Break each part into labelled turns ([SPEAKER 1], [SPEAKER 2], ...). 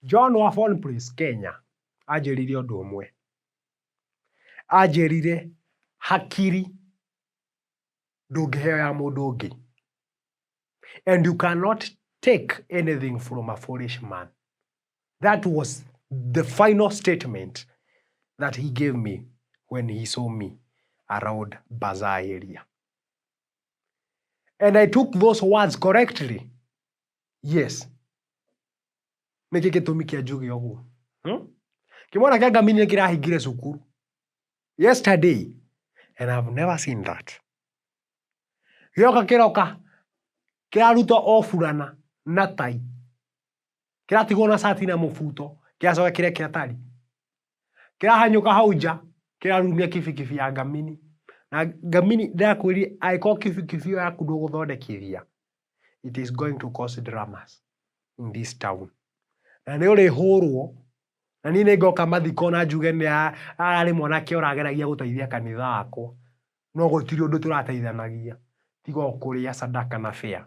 [SPEAKER 1] John wa Phone Place Kenya anjĩrire ũndũ ũmwe. Anjĩrire hakiri ndũngĩheo ya mũndũ ũngĩ. And you cannot take anything from a foolish man. That was the final statement that he gave me when he saw me around Bazaar area. And I took those words correctly. Yes. Nĩkĩ gĩtũmi kĩa njuge ũguo? Hmm? Kĩmwana kĩa Ngamini nĩ kĩrahingire cukuru yesterday and I've never seen that. Gĩoka kĩroka kĩraruta o burana na tai, kĩratigwo na cati na mũbuto, kĩracoka kĩrekĩra tari, kĩrahanyũka hau nja, kĩrarumia kibikibi ya Ngamini. Na Ngamini ndĩrakwĩrire angĩkorwo kibikibi ĩyo yaku ndũgũthondekithia, it is going to cause dramas in this town. Na nĩ ũrĩhũrwo na niĩ nĩ ngoka mathiko na njuge nĩ ararĩ mwanake ũrageragia gũteithia kanitha wakwa, no gũtirĩ ũndũ tũrateithanagia tiga o kũrĩa sadaka na fare.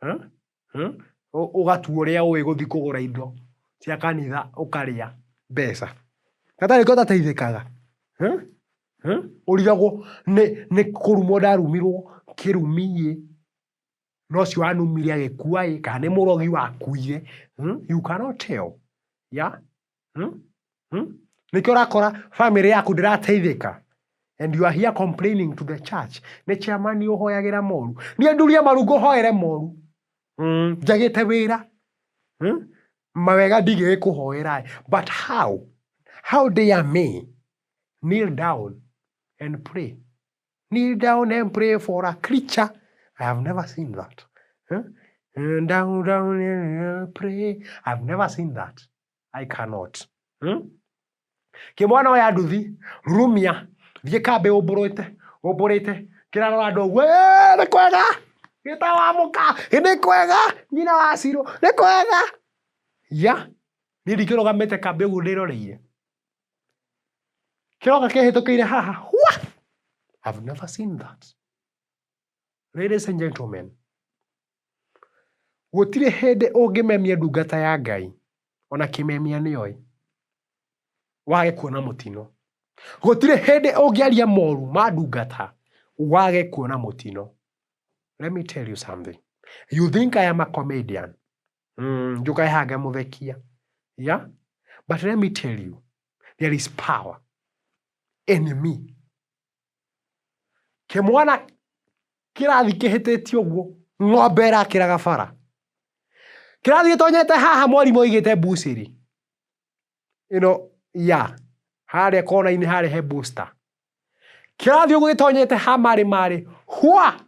[SPEAKER 1] Huh? Huh? Ũgatua ũrĩa ũĩ gũthiĩ kũgũra indo cia kanitha ũkarĩa mbeca. Gatarĩ ko ũtateithĩkaga. Huh? Huh? Ũrigagwo nĩ kũrumwo ndarumirwo kĩrumi ĩ, na ũcio wanumire agĩkua ĩ, kana nĩ mũrogi wakuire. Hmm? You cannot tell. Yeah? Hmm? Hmm? Nĩkĩo ũrakora family yaku ndĩrateithĩka. And you are here complaining to the church. Nĩ chairman ũhoyagĩra moru. Niĩ ndurie maru ngũhoere moru. Njagĩte wĩra. Mawega ndigĩgĩkũhoera. But how? How dare me kneel down and pray? Kneel down and pray for a creature. I have never seen that. Huh? Down, down, pray. I've never seen that. I cannot. Hmm? Kĩmwana oya nduthi, rurumia, thiĩ kambĩ ũmbũrĩte, ũmbũrĩte, kĩrarora andũ ũguo, "Ĩĩ, nĩ kwega, gĩta wa mũka, nĩ kwega, nyina wa Ciro, nĩ kwega." Ya, niĩ ndikĩrũgamĩte kambĩ ũguo ndĩroreire. Kĩroka kĩhĩtũkĩire haha, hua! I've never seen that. Ladies and gentlemen, gũtirĩ hĩndĩ ũngĩmemia ndungata ya Ngai, ona kĩmemia nĩoĩ, wage kuona mũtino. Gũtirĩ hĩndĩ ũngĩaria moru ma ndungata, wage kuona mũtino. Let me tell you something. You think I am a comedian. Njũkae haha ngamũthekia. Yeah? But let me tell you, there is power in me. Kĩmwana kĩrathiĩ kĩhĩtĩtie ũguo, ng'ombe ĩrakĩraga bara. Kĩrathiĩ gĩtonyete haha mwarimũ aigĩte mbucĩrĩ. Ĩno ya harĩa kona-inĩ harĩa he booster. Kĩrathiĩ ũguo gĩtonyete ha marĩ marĩ hwa.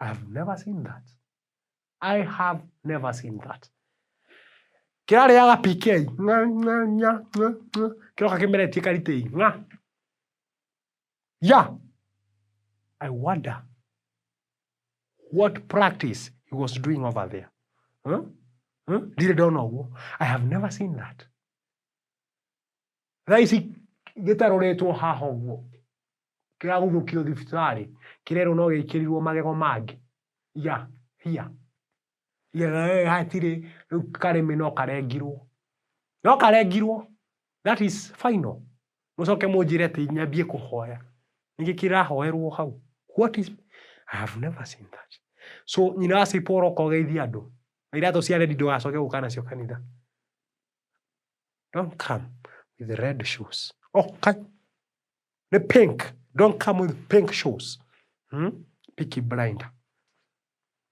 [SPEAKER 1] I have never seen that. I have never seen that. Kĩrarĩaga PK. Nga, nga, nya, nga, nga. Kĩroka kĩmeretie karitĩi. Nga. Yeah. I wonder what practice he was doing over there. Huh? Huh? Ndirĩ ndona ũguo. I have never seen that. Thaa ici gĩtarũrĩtwo haha ũguo kĩraguthũkio thibitarĩ kĩrerwo no gĩkĩrirwo magego mangĩ. Yeah, here. Yeah, hatirĩ rĩu karĩmĩ no karengirwo. No karengirwo. That is final. Mũcoke mũnjĩre atĩ nyambie kũhoya. Nĩkĩ kĩrahoerwo hau? What is. I have never seen that. So nyina wa Sipora ũka ũgeithie andũ. Na iratũ cia red ndũgacoke gũka nacio kanitha. Don't come with red shoes. Oh, kai. Nĩ pink. Don't come with pink shoes. Peaky Blinder.